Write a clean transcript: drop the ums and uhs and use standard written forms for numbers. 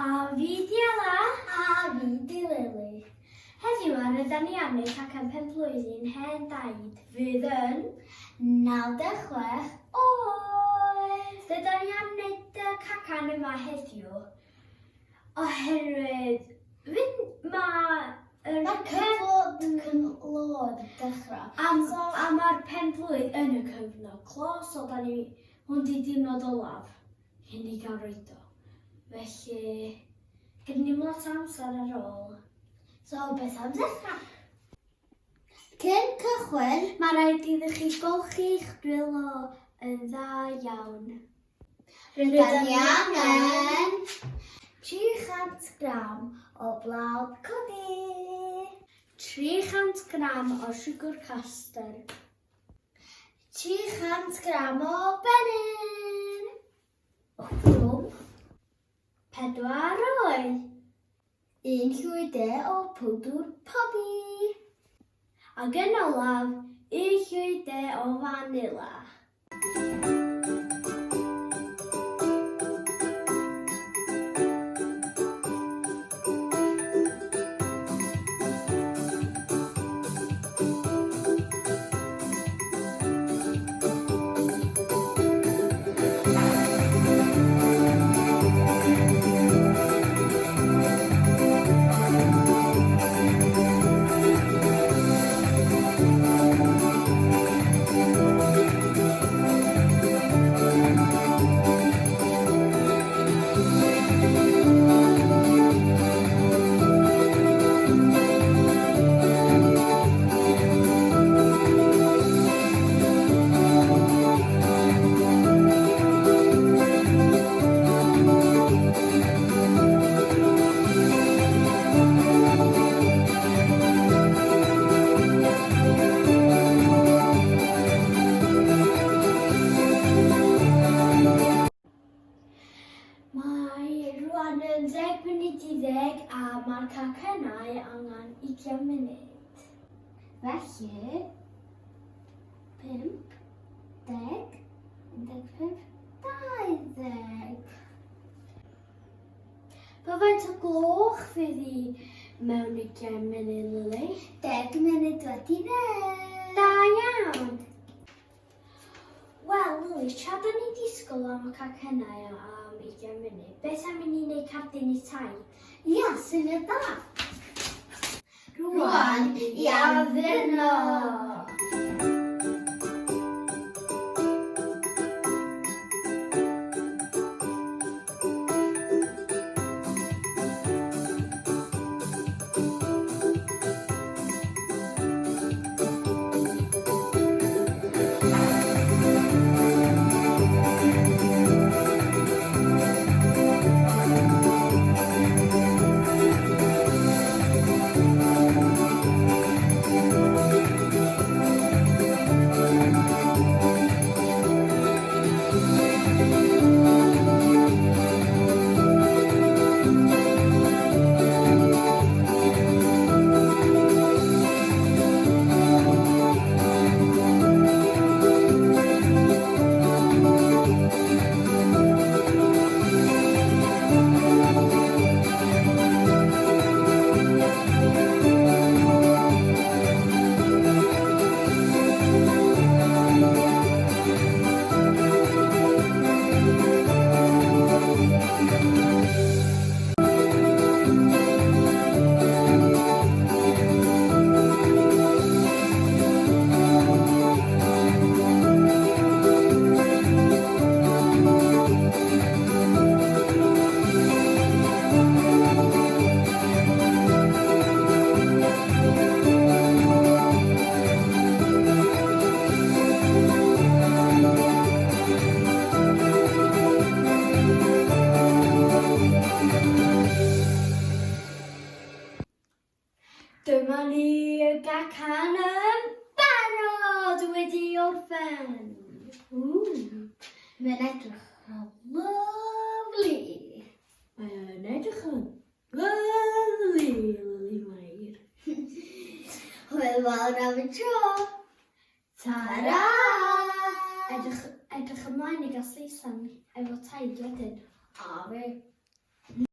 A fi 'di Ela. A fi 'di Lili. Heddiw ma rydan ni am neud cacan penblwydd i'n hen daid fydd yn 96 oed. Rydan ni am neud y cacan yma heddiw oherwydd fynd ma' yr Mae'r cyfnod clo 'di dechrau. A, so, a mae'r penblwydd yn y cyfnod clo, so da ni, hwn di diwrnod olaf hyn i gael roed o. Felly, gyda ni'm lot o amser ar ôl. So, beth am ddechrau? Cyn cychwyn, mae rhaid iddo chi golchi eich dwylo yn dda iawn. Rydyn ni angen 300 gram o blawd codi. 300 gram o siwgr castard. 300 gram o benyn. Plwm. Pedwar oed. Un llwy de o powdwr pobi. Ac yn olaf, un llwy de o fanila. Mae rwan yn ddeg munud i ddeg a mae'r cacennau angen ugian munud. Felly, 5, 10, 15, 20. Pa faint o gloch fydd hi mewn ugian munud, Lily? 10 munud wedi ddeg. Da iawn! Wel, Lily, tra da ni'n disgwyl am y cacennau am ugian munud, beth am i ni wneud cardyn i taid? Ia, syniad da! Rwan i addurno! Dyma ni y gacan yn barod wedi orffen. Ww, mae'n edrych yn lyfli. Mae'n edrych yn lyfli, Lily Mair. Hwyl fawr am y tro. Ta-ra! Edrych, edrych ymlaen i gael sleisan efo taid wedyn. A fi.